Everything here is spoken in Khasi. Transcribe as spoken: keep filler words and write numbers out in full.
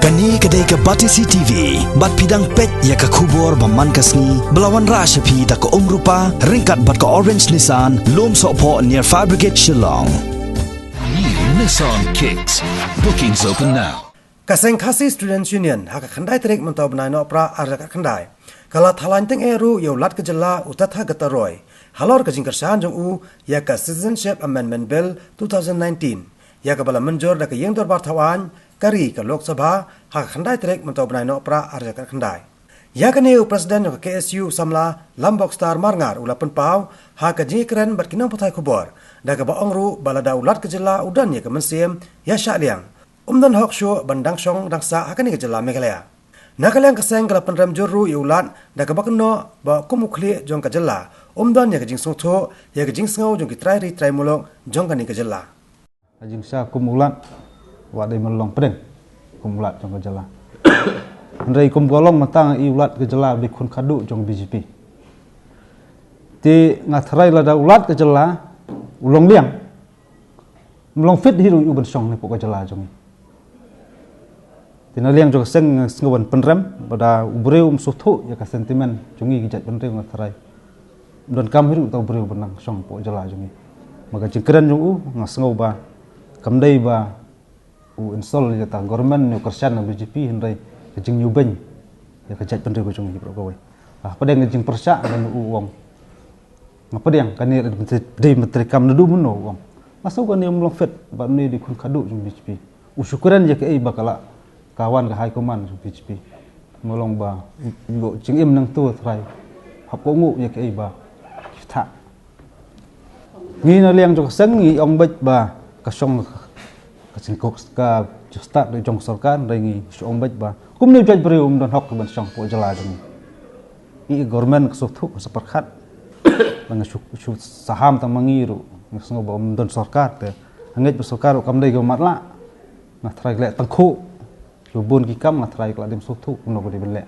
Kane ka dei ka Batesi T V, bad phi dang peit ïa ka khubor ba man ka sngi, ba la wanrah sha phi da ka Umrupa, ryngkat bad ka Orange Nissan, Lumsohphoh near Fire Brigade Shillong. New Nissan Kicks. Bookings open now. Ka seng Khasi Students Union, ha ka khyndai tarik mynta u bnai Nohprah arhajar khatkhyndai, ka la thaw laiñ tyngeh ruh ïa u Lat ka jylla u Tathagata Roy, halor ka jingkyrshan jong u ïa ka Citizenship Amendment Bill two thousand nineteen, ïa kaba la mynjur da ka Ïing Dorbar Thaw Aiñ ka ri, ka Lok Sabha, ha ka khyndai tarik mynta u bnai Nohprah arhajar khatkhyndai. Ïa kane u President jong ka K S U samla Lambokstar Marngar u la pynpaw ha ka jingïakren bad ki nongpathai khubor, da kaba ong ruh ba lada u Lat ka jylla u don ïa ka mynsiem ïa shah liang, um don hok shuh ban dang shong dang sah ha kane ka jylla Meghalaya. Na ka liang ka seng ka la pynrem jur ruh ïa u Lat, da kaba kynnoh ba kum u khlieh jong ka jylla, um don ïa ka jingsngewthuh ïa ka jingsngew jong ki trai ri trai muluk jong kane ka jylla. Ka jingshah kum u Lat, wat dei ban long pdeng kum u Lat jong ka jylla. Hynrei kum ka long mynta nga i u Lat ka jylla u dei khun khadduh jong B J P. Te nga tharai lada u Lat ka jylla u long liang, um long fit hi ruh ïa u ban shong hapoh ka jylla jong ngi. Te na liang jong ka seng nga sngew ban pynrem ba lada u briew um sngewthuh ïa ka sentiment jong ngi ki jaitbynriew, nga tharai um donkam hi ruh uta u briew ban nang shong hapoh jylla jong ngi. Ma ka jingkren jong u nga sngew ba kam dei ba u insult ïa kata ka government ne u kyrshan ïa ka B J P, hynrei ka jingïubeiñ ïa ka jaitbynriew ka jong ngi baroh kawei. Hapdeng ka jingpyrshah ngan u ong, nga pdiang kane dei ban treikam naduh mynno, u ong. Nga sngew kane um long fit, bad une u dei khun khadduh jong B J P. U shu kren ïa kaei ba ka la ka wan ka high command jong B J P. Nga long ba u jingim nangta tharai hap kohnguh ïa kaei ba ki thah. Ngi na liang jong ka seng ngi ong beit ba ka shong ka jingkok ka jingstad jong sorkar, hynrei ngi shu ong beit ba kumne u jaitbynriew um don hok ban shong hapoh jylla jong ngi. I government ka sngewthuh ka sa pyrkhat. Ba nga shu, shu saham tang ma ngi ruh, nga sngew ba um don sorkar, te nga ngeit ba sorkar ruh kam dei ka matlah. Nga tharai ka leh tang khuh. Shu bun ki kam nga tharai ka la dem sngewthuh kumno ka dei ban leh.